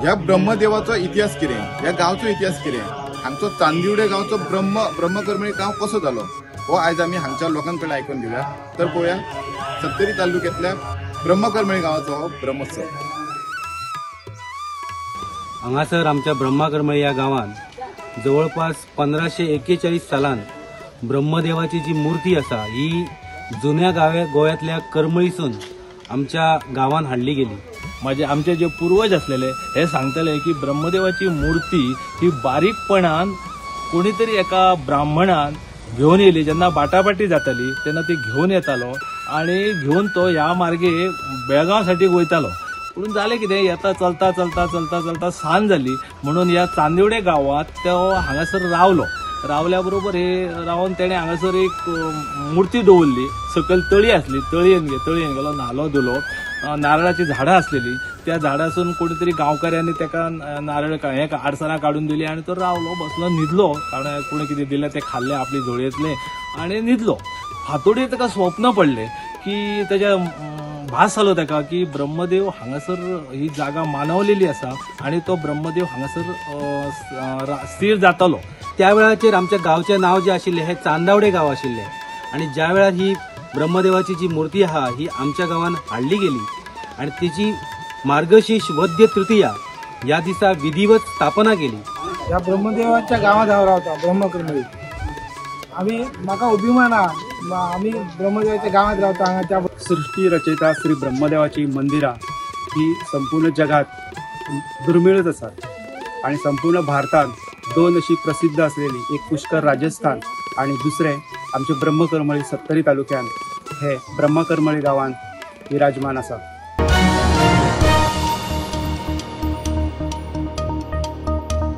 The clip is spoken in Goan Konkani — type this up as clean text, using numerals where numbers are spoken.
ह्या ब्रह्मदेवाचो इतिहास कितें, ह्या गांवचो इतिहास कितें, हांगचो चांदिवडे गांवचो ब्रह्मकरमळी गांव कसो जालो हो आयज आमी हांगच्या लोकां कडल्यान आयकून घेवया. तर पळोवया सत्तरी तालुक्यांतल्या ब्रह्मकरमळी गांवाचो हो ब्रह्मोत्सव. हांगासर आमच्या ब्रह्मकरमळी ह्या गांवांत जवळपास 1541 सालान ब्रह्मदेवाची जी मूर्ती आसा ही जुन्या गोव्यांतल्या करमळीसून आमच्या गांवांत हाडली गेली. म्हणजे आमचे जे पूर्वज आसलेले हे सांगतले की ब्रह्मदेवाची मूर्ती ही बारीकपणान कोणीतरी एका ब्राह्मणान घेवन येयली. जेन्ना बाटाबाटी जाताली तेन्ना ती घेवन येतालो आनी घेवन तो ह्या मार्गे बेळगांव साठी वयतालो. पूण जालें कितें, येता चलता चलता चलता चलता सांज जाली म्हणून ह्या चांदिवडे गांवांत तो हांगासर रावलो. रावल्या बरोबर हे रावन तेणें हांगासर एक मूर्ती दवरली. सकयल तळी आसली, तळयेन गेलो, न्हालो धुलो. नारळाची झाडां आसलेली, त्या झाडासून कोणीतरी गांवकाऱ्यांनी ताका नारळ हे आडसरां काडून दिली आनी तो रावलो, बसलो, न्हिदलो. कारण कोणी कितें दिलें तें खाल्लें आपली झोळयेंतलें आनी न्हिदलो. फांतोडेर ताका स्वप्न पडलें की ताच्या भास जालो ताका की ब्रह्मदेव हांगासर ही जागा मानवलेली आसा आनी तो ब्रह्मदेव हांगासर स्थीर जातालो. त्या वेळाचेर आमच्या गांवचें नांव जें आशिल्लें हें चांदावडे गांव आशिल्लें आनी ज्या वेळार ही ब्रह्मदेवाची जी मूर्ती आहा ही आमच्या गांवांत हाडली गेली आनी तिची मार्गशीर्ष वद्य तृतीया ह्या दिसा विधिवत स्थापना केली. ह्या ब्रह्मदेवाच्या गांवांत हांव रावता, ब्रह्मकरमळी. आमी म्हाका अभिमान आहा, आमी ब्रह्मदेवाच्या गांवांत रावता. हांगाच्या सृष्टी रचयता श्री ब्रह्मदेवाची मंदिरां ही संपूर्ण जगात दुर्मिळच आसात आणि संपूर्ण भारतांत दोन अशी प्रसिद्ध असलेली, एक पुष्कर राजस्थान आणि दुसरे आमचे ब्रह्मकरमळी सत्तरी तालुक्यात हे ब्रह्मकरमळी गांवांत विराजमान आसा.